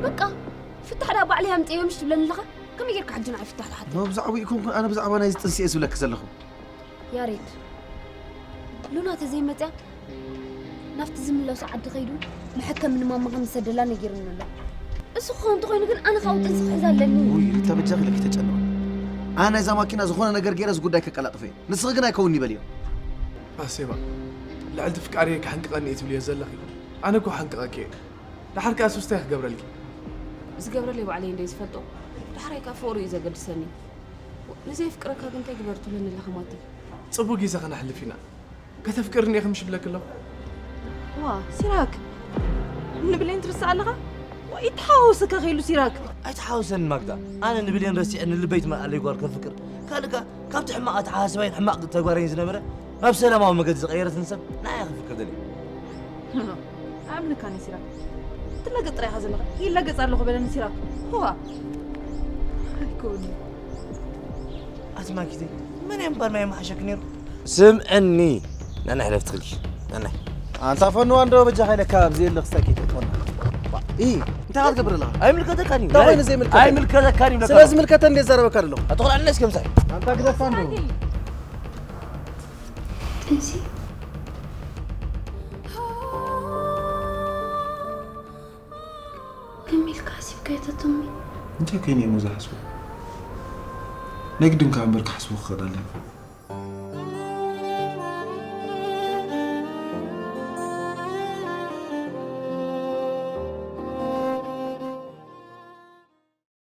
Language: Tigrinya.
በቃ ፍታሕ ዳ ባዕለይ ኣምፅእዮ ምሽ ትብለኒ ኣለኻ? ከመይ ጌርካ ሕጂ ንዓይ ፍታሕ ትሓተኒ? ብዛዕባኡ ይኮንኩን ኣነ ብዛዕባ ናይዚ ጥንሲ እየ ዝብለኪ ዘለኹ። ያሬድ፣ ሉና ተዘይመፅያ ናብቲ ዝምለሶ ዓዲ ከይዱ መሐከሚ ንማማ ከም ዝሰደላ ነጊሩኒ ኣሎ። እሱ ክኸውን እንተኾይኑ ግን ኣነ ካብኡ ጥንሲ ክሕዝ ኣለኒ። ውይ ሪታ በጃኺ ኢለኪ ተጨነቂ። ኣነ ናይዛ ማኪና ዝኾነ ነገር ገይረ እዚ ጉዳይ ከቀላጥፎ እየ። ንስኺ ግን ኣይከውን ይበልዮ። ኣሴባ፣ ልዕልቲ ፍቃደይ ክሕንቅቐኒ እየ ትብልዮ ዘለኺ። ኣነ እኮ ሓንቅቐኪ እየ። ደሓር ከኣ ሱስታይ ክገብረልኪ። ዝገብረለይ ባዕለይ እንደ ዝፈልጦ፣ ዳሕራይ ከኣ ፍቕሩ እዩ ዘገድሰኒ። ንዘየፍቅረካ ግን እንታይ ግበር ትብለኒ ኣለኻ ማቲ? ጽቡቕ ግዜ ከነሕልፍ ኢና። ከተፍቅርኒ ኢኺ ምሽ ብለኪ ኣለኹ። ዋ፣ ሲራክ፣ ንብሌን ትርስዕ ኣለኻ? ዋ፣ ይተሓዋወሰካ ከይሉ ሲራክ። ኣይተሓወሰኒ ማግዳ። ኣነ ንብሌን ረሲዐ ንልበይ ትመልኣለይ ጓል ከፍቅር። ካልእ ከኣ ካብቲ ሕማቕ ኣተሓሳስባይን ሕማቕ ተግባረይን ዝነበረ ናብ ሰላማዊ መገዲ ዝቐየረትን ሰብ ንዓይ ከፍቅር ደልየ። ኣምልካኒ ሲራክ። ትላገጽ ጥራይ ኢኻ ዘለኻ። ይላገጽ ኣለኹ በለኒ ሲራክ። ዋ፣ ኣይኮኒ። ኣቲ ማኪተይ፣ መን እየ እምበር ማይ መሓሸክ ነይሩ? ስምዕኒ፣ ናናይ ሕለፍ ትኽልኪ፣ ናናይ። ኣንታ ፈንዋ እንዶ በጃኻ ኢለካ ኣብዚ የለ ክስታይ ከይትኾና። ኢ፣ እንታይ ክትገብር ኣለኻ? ኣይምልከተካን እዩ። እንታይ ኮይኑ ዘይምልከተኒ? ኣይምልከተካን እዩ። ስለዚ ምልከተኒ እንዴት ዘረበካ ኣለኹ? ኣትኾን ኣለስ ከምሳይ። ኣንታ ግደፋ እንዶ። ጥንሲ ከመይ ኢልካ ሓሲብካዮ ተቶሚ? እንታይ ኮይነ እየ ዝሓስቦ? ናይ ግድን ከኣ እምበር ክሓስቦ ክኽእል ኣለኒ።